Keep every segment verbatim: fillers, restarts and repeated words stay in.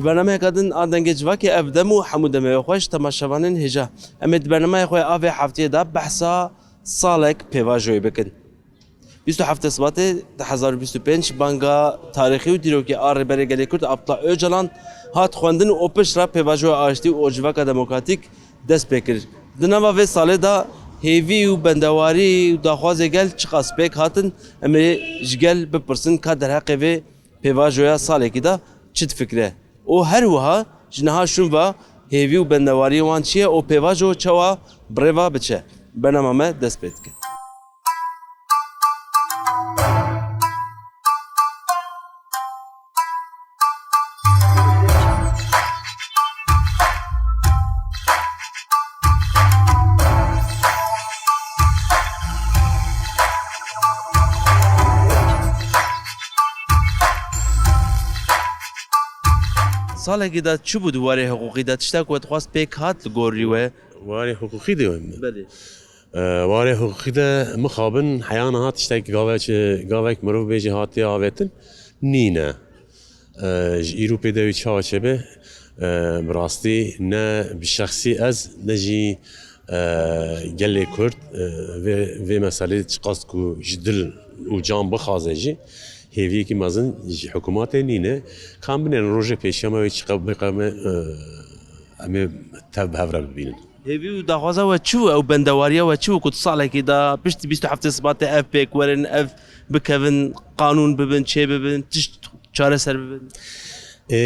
Bernameyeka din a Dengê Civakê ev dem û hemû demê wê xweş temaşevanên hêja. Em ê di bernameya xwe ya vê heftiyê de behsa salek pêvajoyê bikin. Bîst û heftê Sibatê du hezar û bîst û pênc banga tarîxî û dîrokî a Rêberê Gelê Kurd Abdullah Ocalan hat xwendin û pişt re pêvajoya aştî û civaka demokratîk dest pê kir. Di nava vê salê de hêvî û bendewarî û daxwazê gel çiqas pêk hatin, em ê ji gel bipirsin ka derheqê vê pêvajoya salekî de çi difikire û her wiha ji niha şûn ve hêvî û bendewariyê wan çi ye û pêvajo çawa bi rê ve biçe. Bernama me dest pê dike. Salekî de çi bû di warê hiqûqî de? Tiştek we dixwest pêk hat li gorî we? Warê hiqûqî de wê. Belê. E, warê hiqûqî de mixabin heya niha tiştek gavek, gavek mirov bêjî hatiye avêtin nîne. E, ji îro pê de wî çawa çêbe? E, bi rastî ne bi şexsî ez, ne jî, e, gelê Kurd, e, vê, vê meselê çiqas ku ji dil û can bixwaze jî, hêviyekî mezin ji hikûmatê nîne. Ka em binêrin rojê pêşiya me wê çi qe-, bê qe-, me, e, em ê tev bi hev re bibînin. Hêvî û daxwaza we çi bû? Ew bendewariya we çi bû ku tu salekî de piştî bîst û heftê Sibatê ev pêk werin, ev bikevin, qanûn bibin, çê bibin, tişt çareser bibin? Ê,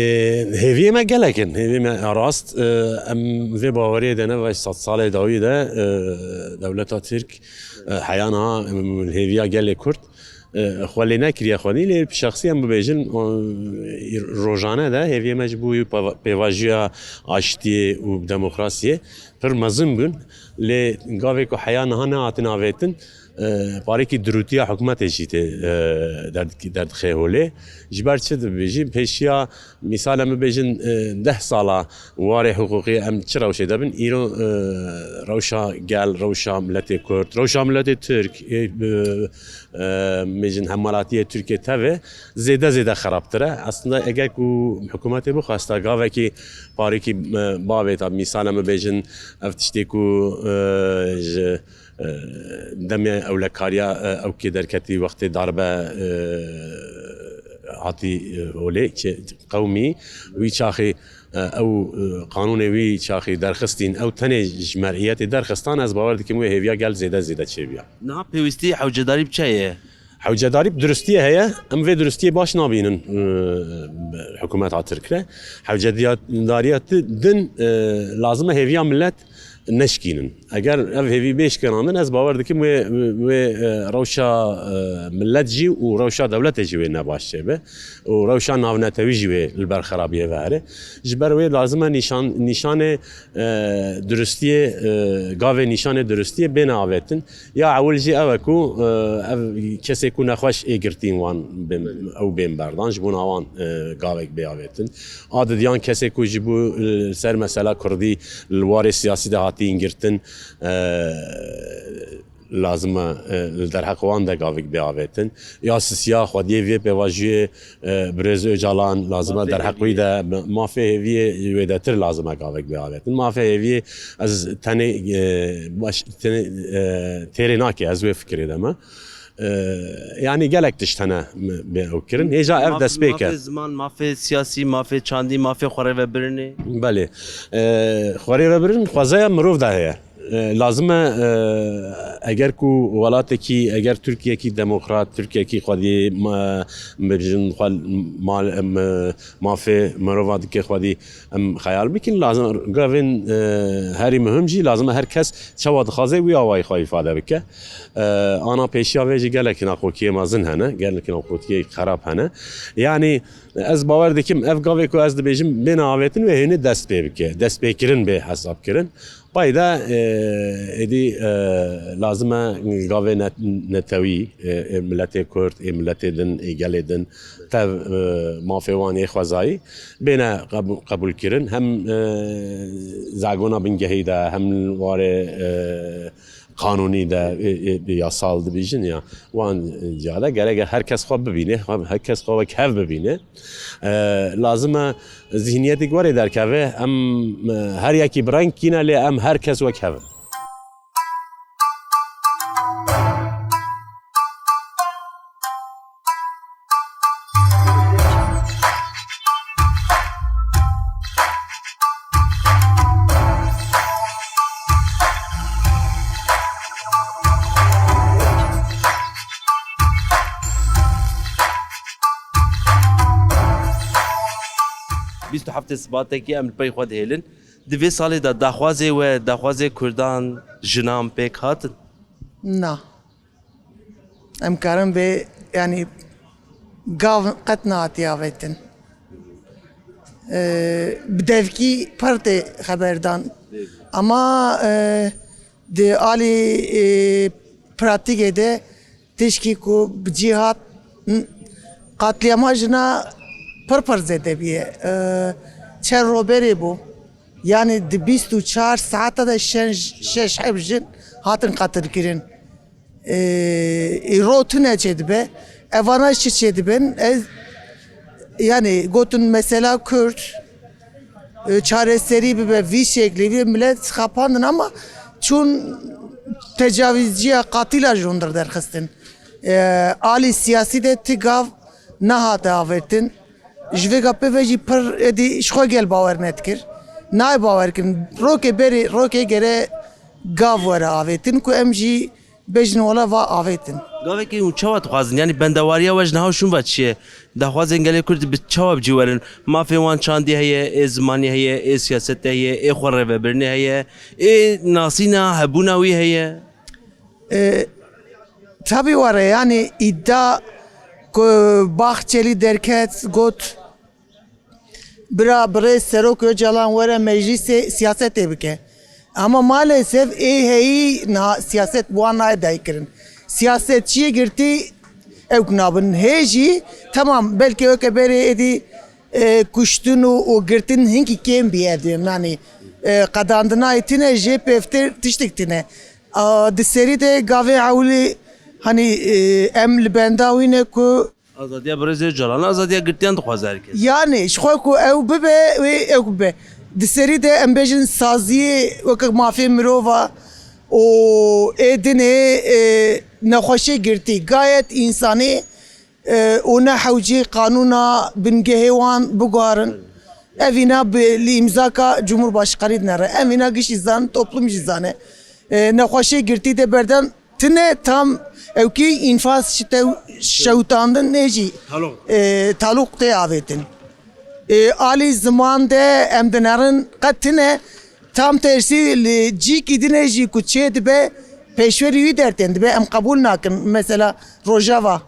hêviyê me gelek in. Hêviyê me rast, e, em vê baweriyê de ne ve sed salê dawî de, e, dewleta Tirk, e, heya niha, em, hêviya gelê Kurd, e, xwe lê nekiriye xwedî, lê bi şexsî em bibêjin, o, rojane de hêviyê me ji bo peva-, pêvajoya aştiyê û demokrasiyê pir mezin bûn. Lê gavê ku heya niha nehatin avêtin, e, parêkî dirûtiya hikûmetê jî tê, e, derdikî-, derdixe holê. Ji ber çi dibêjî? Pêşiya mîsal em bibêjin, e, deh sala warê hiqûqî em çi rewşê de bin? Îro, e, rewşa gel, rewşa miletê Kurd, rewşa miletê Tirk, ê, e, e, bêjin hemwelatiyê Tirkiyê teve zêde zêde xerabtir e. Aslında eger ku hikûmetê bixwesta gavekî parêkî, e, bavêta, mîsal em bibêjin ev tiştê ku, e, ji, e, demê ewlekariya, e, ew kê derketî wextê darbe, e, hatî, e, holê çê-, qewmî wî çaxê, e, ew, e, qanûnê wî çaxê derxistîn, ew tenê ji mer'iyetê derxistan, ez bawer dikim wê hêviya gel zêde zêde çêbiya. Niha pêwîstî hewcedarî bi çi ye? Hewcedarî bi duristiyê heye, em vê duristiyê baş nabînin, e, hikûmeta Tirk re. Hewcediyat-, dariya ti-, din, e, lazim e hêviya millet neşkînin. Eger ev hêvî bê şikirandin, ez bawer dikim wê, wê, e, rewşa, e, millet jî û rewşa dewletê jî wê nebaş çêbe û rewşa navnetewî jî wê li ber xerabiyê ve here. Ji ber wê lazim e nîşan-, nîşanê, e, duristiyê, e, gavê nîşanê duristiyê bêne avêtin. Ya ewil jî ew e ku, e, ev kesê ku nexweş ê girtîn wan bên, ew bên berdan, ji bona wan, e, gavek bê avêtin. A didiyan kesê ku ji bo, e, ser mesela kurdî li warê siyasî de hatîn girtin, e, lazim e, e, li derheq wan de gavek bê avêtin. Ya sisiya xwediyê vê pêvajoyê, e, birêz Ocalan lazim e derheq wî de, mafê hêviyê wêdetir lazim e gavek bê avêtin. Mafê hêviyê ez tenê, e, baş, tenê, e, têrê nake, ez wê fikirê de me. E, yanî gelek tişt hene bê ew kirin. Hêja ev destpêk e. Mafê ziman, mafê siyasî, mafê çandî, mafê xwerêvebirinê. Belê. E, xwerêvebirin xwezeya mirov de heye. E, lazim e, e, eger ku welatekî, eger Tirkiyekî demokrat, Tirkiyekî xwedî, ma-, bibêjin xwe mal, em, e, mafê mirova dike xwedî em xeyal bikin, lazim gavên, e, herî muhim jî lazim e her kes çawa dixwaze wî awayî xwe îfade bike. E, ana pêşiya vê jî gelek naqokiyê mezin hene, gelek naqokiyê xerab hene. Yanî ez bawer dikim ev gavê ku ez dibêjim bêne avêtin wê hênî dest pê bike, destpêkirin bê hesab kirin. Payda, e, êdî, e, lazim e gavê net-, netewî, e, ê miletê Kurd, ê miletê din, ê gelê din tev, e, mafê wan ê xwezayî bêne qebû-, qebûlkirin. Hem, e, zagona bingehî de, hem li warê, e, qanûnî de, e, e, yasal dibêjin ya. Wan, e, ciya de gerek e her kes xwe bibîne, xwe, her kes xwe wek hev bibîne. E, lazim e zihniyetê werê derkeve, em, e, her yekî bi rengkî ne, lê em her kes wek hev in. Bîst û heftê Sibatekî em li pey xwe dihêlin. Di vê salê de daxwazê we, daxwazê Kurdan, jinan pêk hatin? Na. Em karin vê, yanî gav qet nehatiye avêtin. Ee, bi devkî pir tê xeberdan. Ama, e, di alî, e, pratîkê de tişkî ku bi cî hat, n-, qatliyama jina pir pir zêde bûye. Ee, çend roberê bû. Yanî di bîst û çar saeta de şen-, şeş heb jin hatin qatilkirin. Ee, îro tune çêdibe. Evana çi çêdibin? Ez, yanî gotin mesela Kurd, e, çareserî bibe vî şeklî, vî millet xapandin ama çûn tecavizciya qatîla ji hundir derxistin. Ee, alî siyasî de ti gav nehate avêtin. Ji vê gapê ve jî pir êdî ji xwe gel bawer nedikir. Nayê bawer kirin. Rokê berê, rokê gere gav were avêtin ku em jî bêjin wela va avêtin. Gavekî hûn çawa dixwazin? Yanî bendewariya we ji niha û şûn ve çi ye? Daxwazên gelê Kurd bi çawa bi cî werin? Mafê wan çandî heye, ê zimanî heye, ê siyasetê heye, ê xwe rêvebirinê heye, ê nasîna hebûna wî heye? E, tabî were, yanî îdia ku Bahçelî derket, got, bira birêz Serok Ocalan were meclîsê siyasetê bike. Ama maalesef ê heyî niha siyaset bi wan nayê dayîkirin. Siyasetçiyê girtî ewk nabin. Hê jî, temam, belkî weke berê êdî, e, kuştin û, û girtin hinkî kêm bîye diyê, yanî, e, qedandinayê tine jê pêvtir tiştik tine. A, di serî de gavê ewilî, hanî, e, em li benda wî ne ku Azadiya birêzê Ocalan, azadiya girtiyan dixwaze her kes. Yanî, ji xwe ku ew bibe, wê ew bibe. Di serî de em bêjin saziyê weke mafê mirova û ê dinê, e, nexweşê girtî, gayet însanî, e, û ne hewcî qanûna bingehê wan biguharin. Evîna bi, li îmzaka Cumhurbaşkanî dinere. Evîna giştî zan, toplum jî zane. E, nexweşê girtî de berdan tine tam ewkî înfaz şite, şewitandin nê jî, Talûq. E, talûq tê avêtin. E, alî ziman de em dinerin qet tine tam tersî li cîkî dinê jî ku çê dibe pêşwerî wî dertên dibe em qebûl nakin. Mesela Rojava.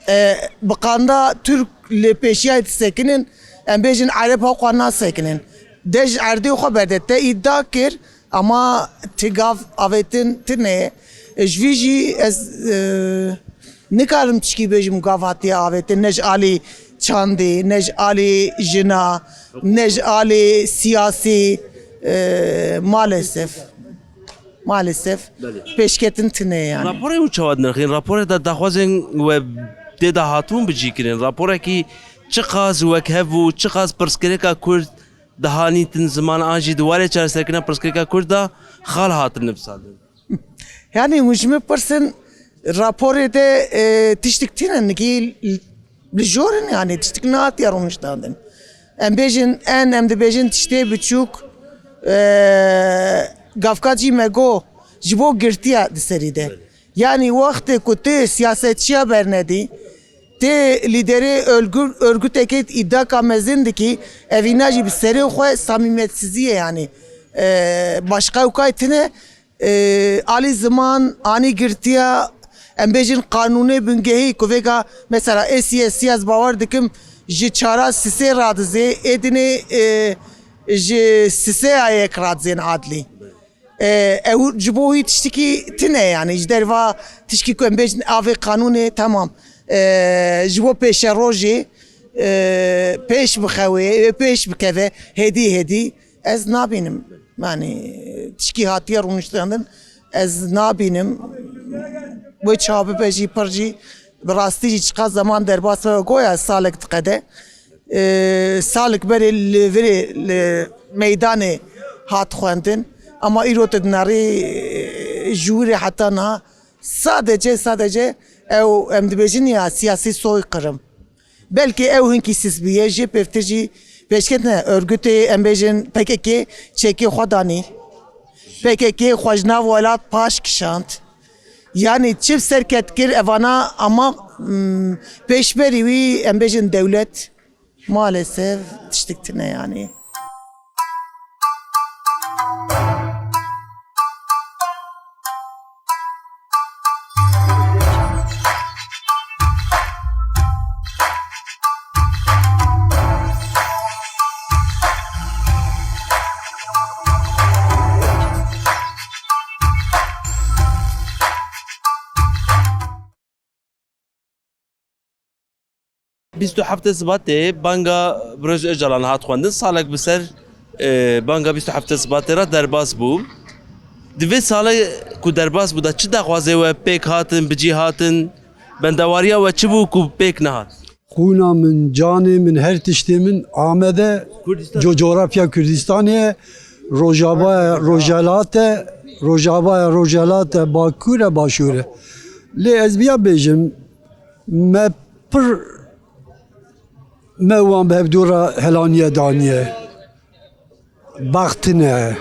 E, bi qanda Türk li pêşiyayê disekinin, em bêjin Ereb ha xwe nasekinin. De ji erdê xwe berde te îdia kir, ama ti gav avêtin tine. E, ji vî jî ez, e, nikarim tişkî bêjim gav hatiye avêtin, ne ji alî çandê, ne ji alî jina, ne ji alî siyasî, e, maalesef. Maalesef. Belê. Pêşketin tine yani. Raporê hûn çawa dinirxîn? Raporê de daxwazên we tê de hatibûn bi cî kirin? Raporekî çiqas wekhev û çiqas pirsgirêka Kurd dihanîtin ziman an jî di warê çareserkirina pirsgirêka Kurd de xal hatin nivîsandin? Yani hûn ji min pirsin raporê de, e, tiştik tîne nikî li jor in, yani tiştik nehatiye rûniştandin. Em bêjin en, em dibêjin tiştê biçûk, e, gavka jî me got, ji bo girtiya di serî de. Yani wextê ku tu siyasetçiya bernedî, tu lîderê örgü-, örgütekê îdaka mezin dikî, evîna jî bi serê xwe samîmiyetsizî ye yani. E, başqa ewkay tine, e, alî ziman, anî girtiya, em bêjin qanûnê bingehî ku vêga mesela A C S C ez bawer dikim ji çara sisê radizê, ê dinê, e, ji sisê ya yek radizên adlî. E, ew ji bo wî tiştikî tine yani, ji derva tişkî ku em bêjin avê qanûnê temam. E, ji bo pêşerojê, e, pêş bixewê, pêş bikeve, hêdî hêdî. Ez nabînim. Yanî tişkî hatiye rûniştandin. Ez nabînim. Wê çawa bibe jî pir jî bi rastî jî çiqas zeman derbas be goya salek diqede. Ee, salek berê li virê li meydanê hat xwendin. Ama îro tu dinarî, ee, ji wîrê heta niha sadece, sadece ew em dibêjin ya siyasî soykırım. Belkî ew hinkî sist bûye, jê pêvtir jî pêşketine örgütê, em bêjin P K K çekê xwe danî. P K K xwe ji nav welat paş kişand. Yanî çi serket kir evana ama, mm, pêşberî wî em bêjin dewlet maalesef tiştik tine yanî. Bîst û heftê Sibatê banga Birêz Ocalan hat xwendin. Salek bi ser, e, banga bîst û heftê Sibatê re derbas bû. Di vê salê ku derbas bû de çi daxwazê we pêk hatin, bi cî hatin? Bendewariya we çi bû ku pêk nehat? Xûna min, canê min, her tiştê min amede Kurdistan. Co-, coğrafya Kurdistanê ye. Rojava ye, Rojhelat e. Rojava ye, Rojhelat e, Bakur e, Başûr e. Lê ez viya bêjim, me pir me wan bi hevdû re helaniye daniye. Bext tune.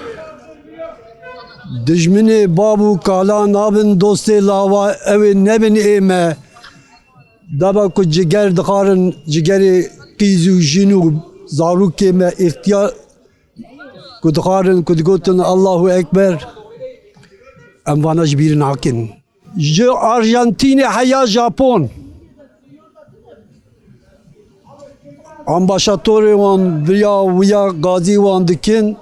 Dijminê bav û kala nabin, dostê lawa ew ê nebin ê me. Daba ku ciger dixwarin, cigerê qîz û jin û zarokê me îxtiyar ku dixwarin, ku digotin Allahu Ekber, em vana ji bîr nakin. Ji Arjantînê heya Japon. Ambaşatorê wan viya wiya gazî wan dikin.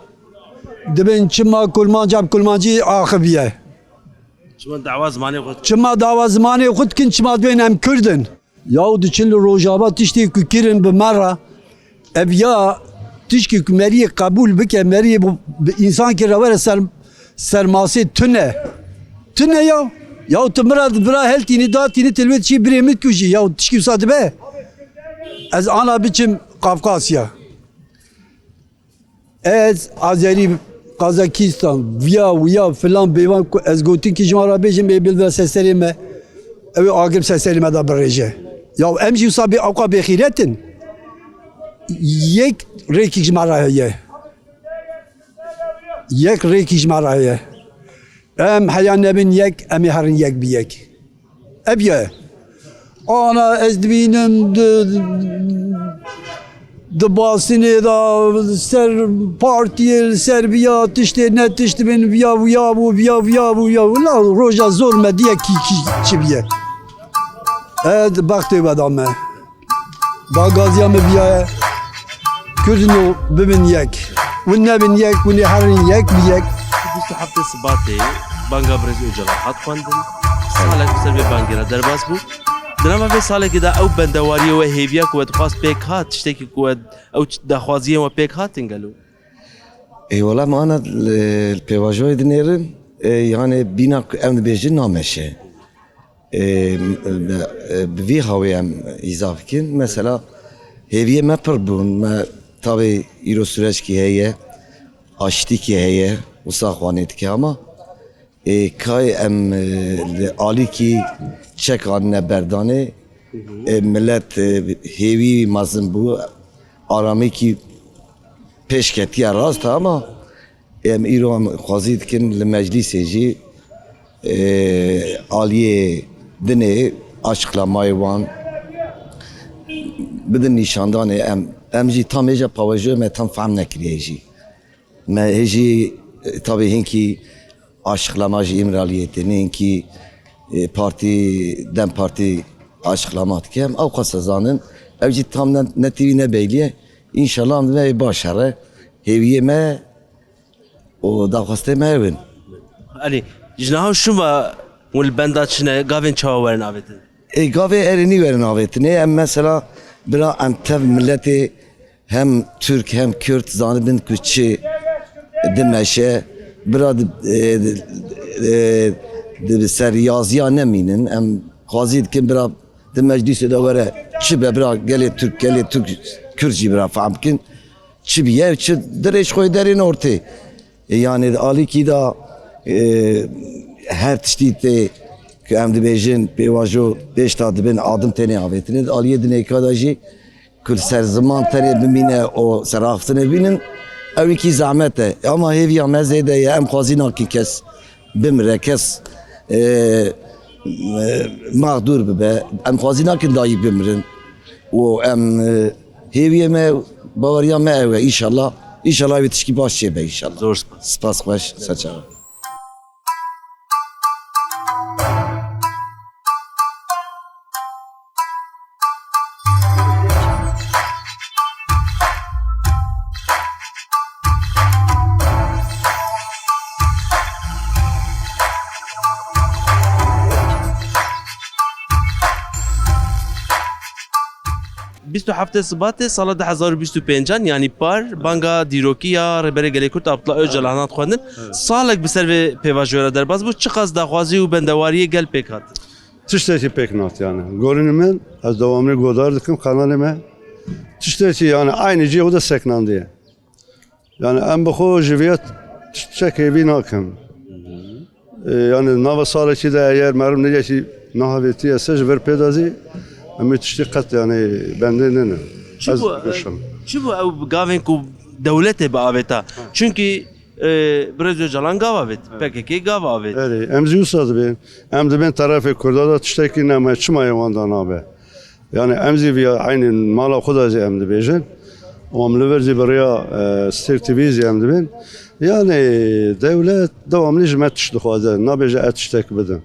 Dibên çima kurmanc, em kurmancî axiviye. Çima dawa zimanê xwe? Çima dawa zimanê xwe dikin, çima dibên em Kurd in? Yaw diçin li Rojava tiştê ku kirin bi me re, ev ya tişkî ku meriyê qebûl bike, meriyê bi, bi însankê re were ser, ser masê tune. Tune ya. Yaw tu min re bira heltînî, datînî, tu li wê dişî birê min dikujî. Yaw tişkî wisa dibe? Ez ana biçim Kafkasya. Ez Azerî, Kazakistan, viya, wiya, filan, bêvan ku ez gotin ki ji wan re bêjim, ê bil ve seserê me, ew ê agir seserê me de birêje. Ya em jî wisa bê, ewqa bêxîret in. Yek rêkî ji me re heye. Yek rêkî ji me re heye. Em heya nebin yek, em ê herin yek bi yek. Ev ye. Ana ez dibînim di, di basinê de ser partiyê, ser viya tiştê ne tişt bin, viya, viya bû, viya, viya bû, ya. Wila roja zor me diye kî, kî çi biye. Ez bextê vedame. Bagaziya min viya ye. Kurdino bibin yek. Win nebin yek, win ê herin yek bi yek. Bîst û heftê Sibatê banga Birêz Ocalan hat xwendin. Salek bi ser vê bangê re derbas bû. Di nava vê salekê de ew bendewariyê we hêviya ku we dixwast pêk hat, tiştekî ku we ew daxwaziyên we pêk hatin gelo? Ê wela me ana li, li pêvajoyê dinêrin, ê, yanê bîna ku em dibêjin nameşe. Ê, e, bi vî hawê em îzaf dikin. Mesela hêviyê me pir bûn. Me tabê îro sûreçkî heye, aştîkî heye, wisa xwanê dike ama, ê, kay em, e, li alîkî çek anîne berdanê, ê, milet, e, hêvî mezin bû, aramîkî pêş ketiye rast e ama, Em îro em xwezî dikin li meclîsê jî, e, aliyê dinê açıklamayê wan bidin nîşandanê em. Em jî tam hêja pawejoyê me tam fehm nekiriye jî. Me hêjî, e, tabî hinkî açıklama ji Îmraliyê tê, hinkî, e, partî, DEM Partî açıklama dike. Em ew qasa zanin. Ew jî tam ne, ne tîvî ne beyliye. Înşallah em dibê baş here. Hêviyê me û daxwastê me ew in. Elî, ji niha şûn ve hûn li benda çi ne, gavên çawa werin avêtin? Ê, gavê erênî werin avêtin. Ê, em mesela bira em tev miletê hem Türk hem Kürt zanibin ku çi Dimeşe, bira di, e, e, di ser yaziya nemînin. Em xwazî dikin bira di meclîsê de were çi be bira gelê Tirk, gelê Tirk, Kurd jî bira fehm bikin. Çi biye, çi dirêj xwe derên ortê. E, yani di alîkî de, e, her tiştî tê ku em dibêjin pêvajo pêş de dibin adim tenê avêtine. Di aliyê dinêka de jî ku li ser ziman tenê bimîne û seraxiftinê bînin, ew yekî zehmet e. Ama hêviya me zêde ye, em xwazî nakin kes bimire, kes, e, e, mexdûr bibe. Em xwazî nakin dayî bimirin. Û em, e, hêviyê me, baweriya me ew e, înşallah. Înşallah wê tişkî baş çêbe, înşallah. Zor spas. Spas xweş, serçava. Bîst û heftê Sibatê sala du hezar û bîst û pêncan, yanî par, banga dîrokî ya Rêberê Gelê Kurd Abdullah Öcalan hat xwendin. Evet. Salek bi ser vê pêvajoya derbas bû, çiqas daxwazî û bendewariyê gel pêk hat? Tiştekî pêk nat yani. Gorînê min, ez dewamlî godar dikim kanalê me. Tiştekî yani aynî cihê xwe de seknandiye. Yani em bi xwe ji viya tiştek hêvî nakim. E, yani nava salekî de eger meriv nigekî nahavêtiye se ji vir pê de zî em ê tiştî qet yani bendê nene. Çi Ez bû, e, goşim. Çi bû ew gavên ku dewletê biavêta? Çünkü, e, Birêz Öcalan gav avêt, P K K gav avêt. Erê, em zî wisa dibên. Em dibên terefê Kurda de tiştekî nema, çima yê wan de nabe? Yani em zî viya eynî mala xwe de zî em dibêjin. Û em li vir zî bi rêya, e, Stêrk T V zî em dibên. Yani dewlet dewamlî ji me tişt dixwaze. Nabêje ez tiştek bidim.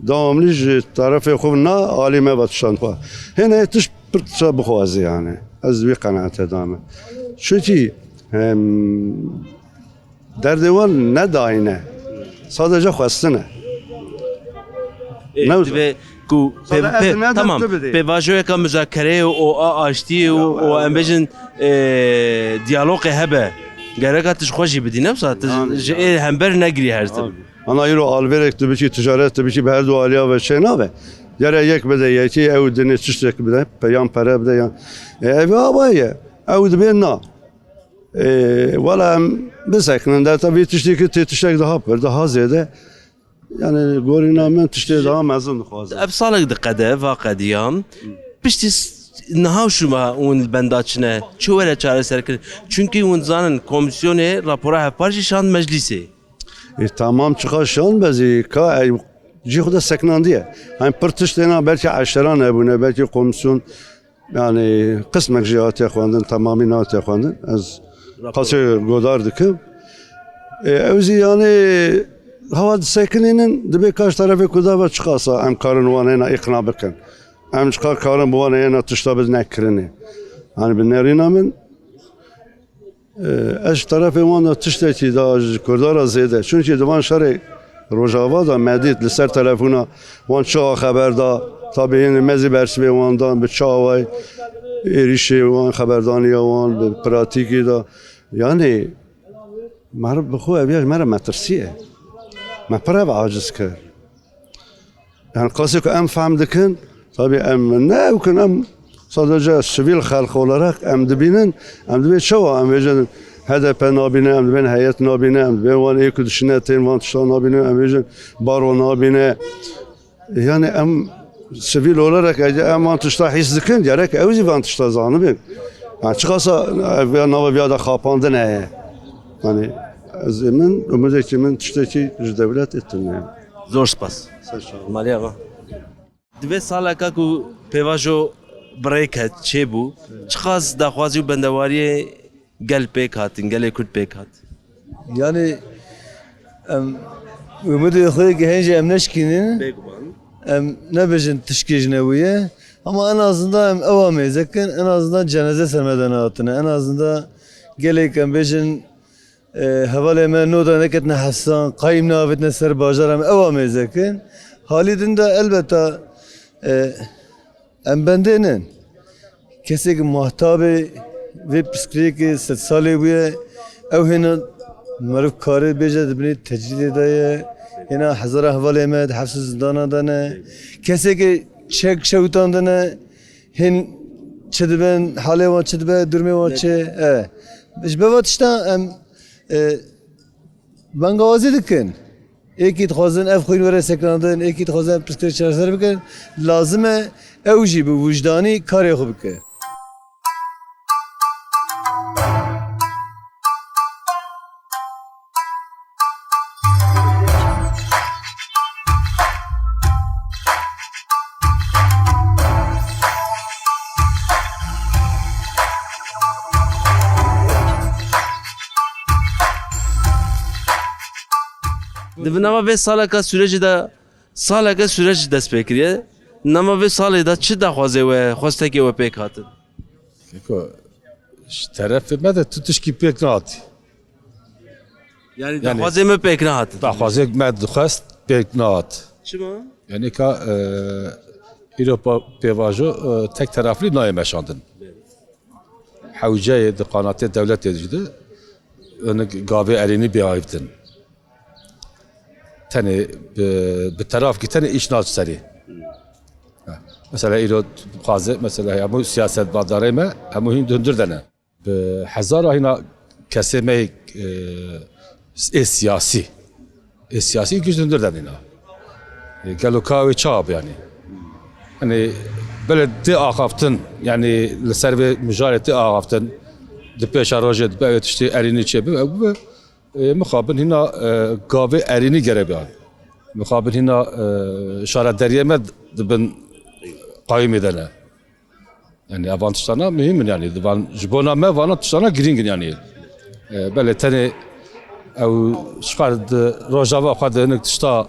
Dewamlî ji terefê xwe na alî me ve tiştan xwe. Hêne tişt pir tişta bixwaze yani. Ez wî qenaete dame. Çünkü hem Derdê wan ne dayîn e. Sadece xwestin e. Ê, Ne divê ku Sade pê-, ez pê-, ne tamam, tu bidî. Pêvajoyeka muzakereyê û a aştiyê û, Ya, û ya. em bêjin, e, diyalogê hebe. Gereka tu ji xwe jî bidî, ne wisa tu Yani, ji yani. Ê hember negirî her tim. Abi, ana îro alvêrek tu biçî, ticaret tu biçî, bi her du aliya ve şey nabe. Gere yek bide yekî, ew dinê tiştek bide, pe-, yan pere bide, yan. E, ev ava ye. Ew dibê na. Ê, wela em bisekinin, de tevî tiştekî tê tiştek daha pir, daha zêde. Yani gorîna min tiştê daha mezin dixwaze. Ev salek diqede, va qediya. Piştî s-, niha şûma hûn li benda çine, çi were çareserkirin? Çünkü hûn zanin komîsyonê rapora hevpar jî şand meclîsê. E, tamam, çiqa şand bezî, ka ey cî xwe de seknandiye. Hani pir tişt têna belkî eşera nebûne, belkî komîsyon Yani qismek jî hatiye xwendin, temamî nehatiye xwendin. Ez Rapor. Qasê godar dikim. E, ew zî yani hewa disekinînin, dibê ka ji terefê Kurda ve çiqasa em karin wan hêna îqna bikin. Em çiqa karin bi wan hêna tişta bidine kirinê. Yani bi nerîna min, Ee, ez ji terefê wan de tiştekî da ji Kurdan re zêde. Çunkî di van şerê Rojava de me dît li ser telefona wan çawa xeber da, tabî hînê me zî bersivê wan dan bi çi awayî êrîşê wan, xeberdaniya wan bi pratîkî de. Yanî meriv bi xwe ev ya ji me re metirsiye. Me pir ev aciz kir. Yani qasê ku em fehm dikin, tabii em ne ew kin, em sadece sivîl xelq olarak em dibînin, em dibê çawa em bêjin H D P nabîne, em dibên heyet nabîne, em dibên wan ê ku dişine tên van tişta nabîne, em bêjin baro nabîne. Yani em sivîl olarak eger em van tişta hîs dikin, gerek ew zî van tişta zanibin. Yani çiqasa ev ya nava viya da xapandin heye. Yani ez ê min, umudekî min tiştekî ji dewlet ê tune ye. Zor spas. Ser çav. Maliye va. Divê saleka ku pêvajo bi rê ket, çêbû, çiqas daxwazî û bendewariyê gel pêk hatin, gelê Kurd pêk hat? Yani em umudê xwe yekê hên jî em neşkînin. Bêguman. Em nebêjin tişkê ji nebûye. Ama en azından em ew amêze kin, en azından cenaze ser me de nehatine. En azından gelek em bêjin E, hevalê me noda neketine hesan, qayîm neavêtine ser bajar, em ew amêze kin. Halî din de elbeta, e, em bendê nin. Kesê ku mahtabê vê pirsgirêkê sedsalê bûye, ew hêna Meriv karê bêje di binê tecrîdê de ye. Hêna hezara hevalê me di hefs û zindana de ne. Kesê ke çek şewitandine, hên çi dibin, halê wan çi dibe, durmê wan çi? E. Ji beva tişta em, e, bengawazî dikin. Êkî dixwazin ev xwîn were sekinandin, êkî dixwazin ev pirsgirêk çareser bikin. Lazim e ew jî bi wijdanî karê xwe bike. Di nava vê saleka Sûrejê de, saleke Sûrejê dest pê kiriye. Di nava vê salê de çi daxwazê we, xwestekê we pêk hatin? Eko, ji terefê me de tu tişkî pêk nehatî. Yani, yani daxwazê me pêk nehatin. Daxwazê me dixwest pêk nehat. Çima? Yani ka, e, îro pa-, pêvajo, e, tek tereflî nayê meşandin. Hewceyê di qanatê dewletê jî de, yani gavê erênî bê ayîvtin. Tenê bi, bi terafkî tenê îş naç serî. Ha, mesela îro dixwaze, mesela hemû siyasetmedarê me, hemû hîn di hundir de ne. Bi hezara hîna kesê me, e, ê siyasî. Ê siyasî giş di hundir de nîna. E, gelo ka wê çawa bi yani? Hani belê tê axaftin, yani li ser vê mijarê tê axaftin, di pêşa rojê dibe ew tiştê erînî çê bibe, ew bibe. E, mixabin hîna, e, gavê erînî gere be. Mixabin hîna, e, şaredariyê me di bin qayûmê de ne. Yani evan tiştana muhîm in yani. Di van, ji bona me vana tiştana girîng in yani. E, belê tenê ew ji xwe di rojava xwe de hinek tişta,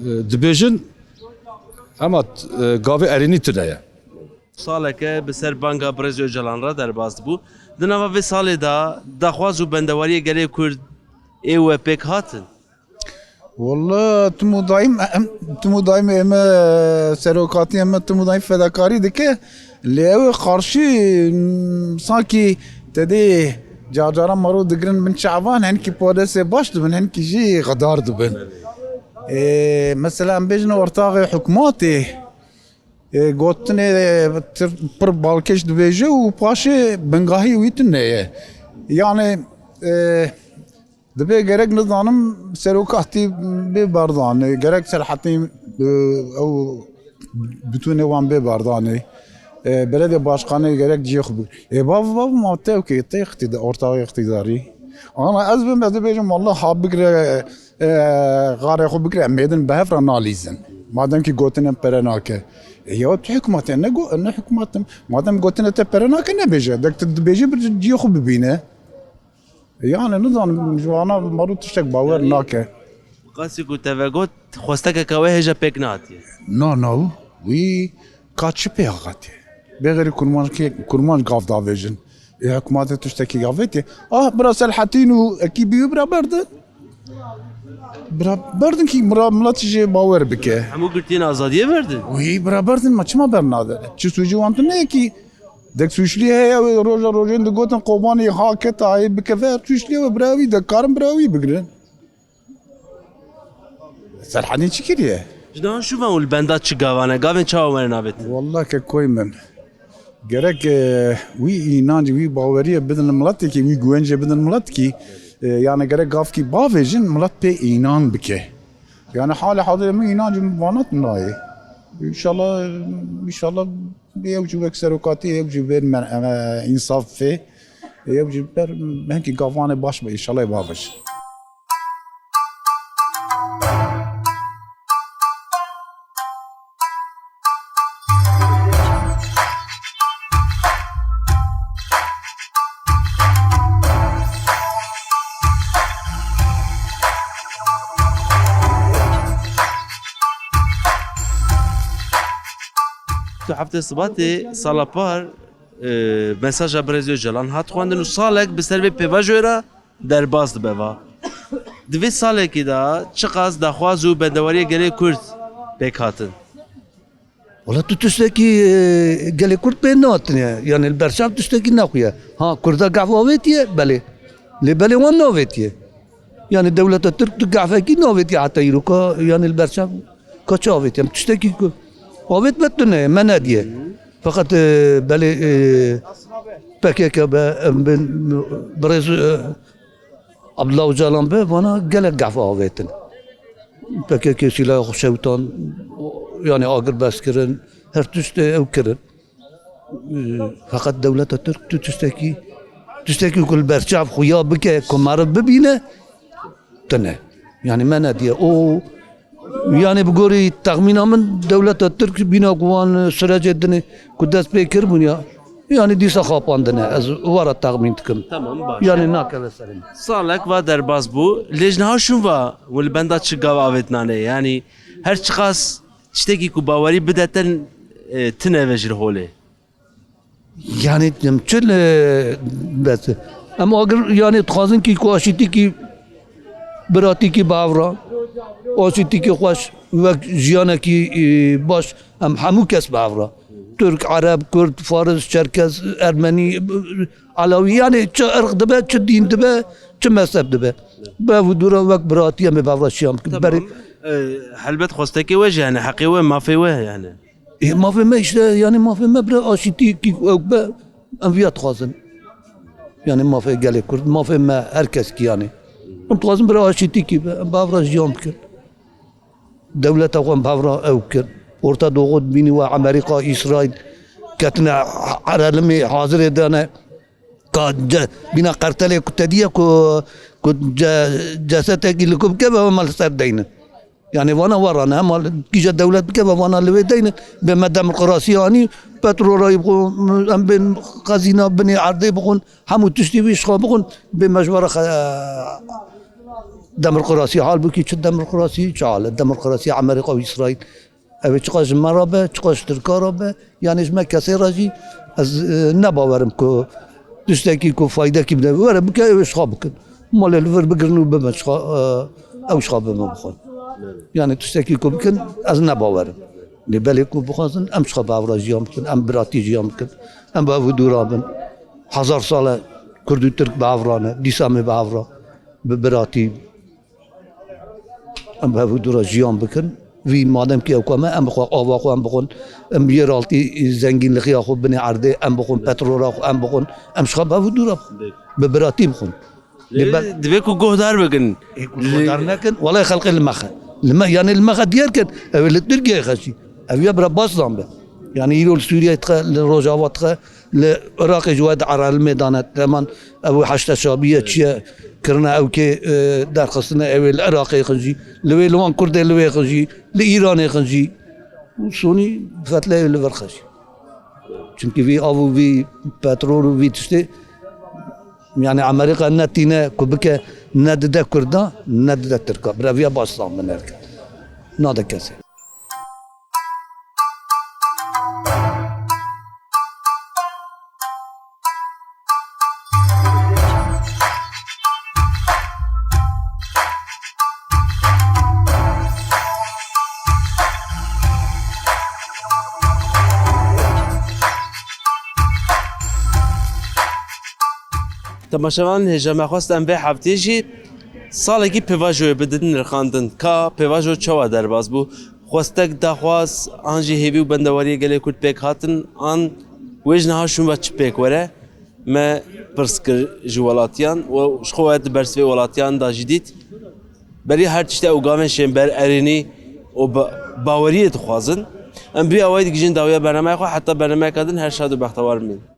e, dibêjin, ema, e, gavê erînî tune ye. Saleke bi ser banga Birêz Ocalan re derbas bû. Di nava vê salê de daxwaz û bendewariyê gelê Kurd ê we pêk hatin? Walla tim û daîm em, tim û daîm ême serokatî ême tim û daîm fedakarî dike. Lê ew ê qarşî, m, sankî te dê car caran maro digirin bin çavan, hinkî podesê baş dibin, hinkî jî xedar dibin. Ê, mesela em bêjin ortaxê hikûmetê, e, gotinê, e, tir-, pir balkêş dibêje û paşê bingahî wî tune ye. Yani, e, dibê gerek nizanim serokatî bê berdanê, gerek Serhetîn, e, ew bitûnê wan bê berdanê. E, belediye başkanê gerek cihê xwe bi-, e, bav, bav ma tevkê, te iqtîda-, ortaxê iqtîdarî. Ana ez bim, ez dibêjim, wallah ha bigire, e, xarê xwe bigire, em êdin bi hev re nalîzin. Madem ki gotine pere nake. E, ya tu hikûmetê, ne go-, ne hikûmetim. Madem gotine te pere nake, nebêje. Dek tu dibêjî bir cihê xwe bibîne. E, yani nizanim, ji wana maro tiştek bawer nake. Qasî ku te vegot, xwestekeke we hêja pêk nehatiye. Na, na, wî ka çi pê axetiye? Bêxerî kurmankê-, kurmanc gav davêjin. Ê hikûmetê tiştekî avêtiye. Ah, bira Selhetîn û ekîbî wî bira berdin. Bira berdin kî bira milet jê bawer bike. Hemû girtiyên azadiyê berdin. Wî bira berdin, ma çima bernadin? Çi sûcî wan tune ye kî? Dek sûclî heye, wê roja rojên digotin Kobanê ha ket, ha hê bikeve, her sûclî ye, bira wî de karin bira wî bigirin. Serhedîn çi kiriye? Ji niha şûvan û li benda çi gavan e? Gavên çawa were navêtin? Wallah ke koy min. Gerek, e, wî înanc, wî baweriyê bidin miletekî, wî guvencê bidin miletekî. E, yani gerek gavkî bavêjin, milet pê înan bike. Yani halê hazirê min înancê min vanat nayê. Înşallah, înşallah ew jî wek serokatî, ew jî vêr me, me, însaf fê. Ew jî ber hinkî gavanê baş be, înşallah bavêjin. Tu heftê Sibatê sala par, e, mesaja Birêz Ocalan hat xwendin û salek bi ser vê pêvajoyê re derbas dibe va. Di vê salekê de çiqas daxwaz û bendewariyê gelê Kurd pêk hatin? Wala tu tiştekî, e, gelê Kurd pê nehatine. Yani li berçav tiştekî nexuye. Ha, Kurda gehf avêtiye, belê. Lê belê wan navêtiye. Yani dewleta Tirk tu gehfekî navêtiye heta îro ka, yani li ber çav ka çi avêtiye? Em tiştekî ku avêt me tune ye, me nediye. Feqet, e, belê, e, P K K be, em bin, birêz, e, Abdullah Ocalan be, vana gelek gehf avêtin. P K K sîlaya xwe şewtan, yani agirbest kirin, her tiştê ew kirin. Feqet dewleta Tirk tu tiştekî, tiştekî ku li ber çav xuya bike, ku meriv bibîne, tune. Yani me nediye. O, yani bi gorî texmîna min dewleta Tirk bîna ku wan sürecê dinê ku dest pê kiribûn ya, yani dîsa xapandine. Ez wara texmîn dikim. Tamam, baş. Yani nakeve serê min. Salek va derbas bû. Lê ji niha şûn va û li benda çi gav avêtinane? Yani her çiqas tiştekî ku bawerî bide te, e, tune ve ji holê. Yani em çi li bes? Em agir yani dixwazin kî ku aşîtîkî biratîkî bi hev re, aşîtîkî xweş wek jiyanekî, e, baş em hemû kes bi hev re. Tirk, Ereb, Kurd, Faris, Çerkez, Ermenî, Elawî, yani çi irq dibe, çi dîn dibe, çi mezheb dibe. Bi hev û dû re wek biratî em ê bi hev re jiyan bikin. Tamam. Berê E, helbet xwestekê we jî hene, heqê we, mafê we yani. Ê, mafê me işte, yani mafê me bira aşîtî kî ew be, em viya dixwazin. Yani mafê gelê Kurd, mafê me her kes kî yani. Em dixwazin bira aşîtî kî be, em bi hev re jiyan bikin. Dewleta xwe em bi hev re ew kir. Orta Doğu dibînî we Amerîka, Îsraîl ketine herelimê hazirê dane. Ka ce-, bîna qertelê ku te diye ku, ku ce-, cesetekî li ku bike ve hema li ser deynin. Yani vana wara ne, hema kîje dewlet bike ve vana li wê deynin. Bê me demokrasiyê anî, petrolay bixwin, em bên xezîna binê erdê bixwin, hemû tiştî wî ji xwe bixwin, bê me ji wara xe-, demokrasiyê hal bikî, çi demokrasiyê, çi hal e? Demokrasiyê Amerîka û Îsraîl. Ew ê çiqas ji me re be, çiqas ji Tirka re be, yanî ji me kesê re jî ez, e, ne bawerim ku tiştekî ku faydekî bide, were bike, ew ê ji xwe bikin. Malê li vir bigirin û bibin ji xwe, e, ew ji xwe bibin bixwin. Yanî tiştekî ku bikin, ez ne bawerim. Lê belê ku bixwazin, em ji xwe bi hev re jiyan bikin, em biratî jiyan bikin, em bi hev û dû re bin. Hezar sal e Kurd û Tirk bi hev re ne, dîsa em ê bi hev re, bi biratî. Em bi hev û dû re jiyan bikin. Vî madem ki ew ku em e, em bi xwe ava xwe em bixwin. Em bi yeraltî zengînlixiya xwe binê erdê em bixwin, petrola xwe em bixwin. Em ji xwe bi hev û dû re bixwin. Bi biratî bixwin. Lê Lê be- divê ku guhdar bikin. Ê, ku guhdar nekin, welay xelqê li me xe. Li me, yani li me xe diyar kin, ew ê li Tirkiyeyê xe jî. Ev ya bira baş zan be. Yani îro li Sûriyeyê dixe, li Rojava dixe, li Iraqê ji we di Erelmê dane. Deman ew heşte şabiye çiye kirine ew kê, e, derxistine ew ê li Iraqê xin jî, li wê li wan Kurdê li wê xin jî, li Îranê xin jî. Û sonî fetle ew li vir xe jî. Çimkî vî av û vî petrol û vî tiştê, yani Amerîka ne tîne ku bike, ne dide Kurda, ne dide Tirka. Bira viya baş zan bin herke. Nade kesê. Temaşevan hêja me xwest em vê heftê jî salekî pêvajoyê bidin nirxandin. Ka pêvajo çawa derbas bû? Xwestek, daxwaz, an jî hêvî û bendewariyê gelê Kurd pêk hatin, an wê ji niha şûn ve çi pêk were? Me pirs kir ji welatiyan û ji xwe wet di bersivê welatiyan de jî dît. Berî her tiştê ew gavên şên ber erênî û ba-, baweriyê dixwazin. Em bi awayî digihîjin dawiya bernameya xwe, heta bernameya din her şad û bextewar bimînin.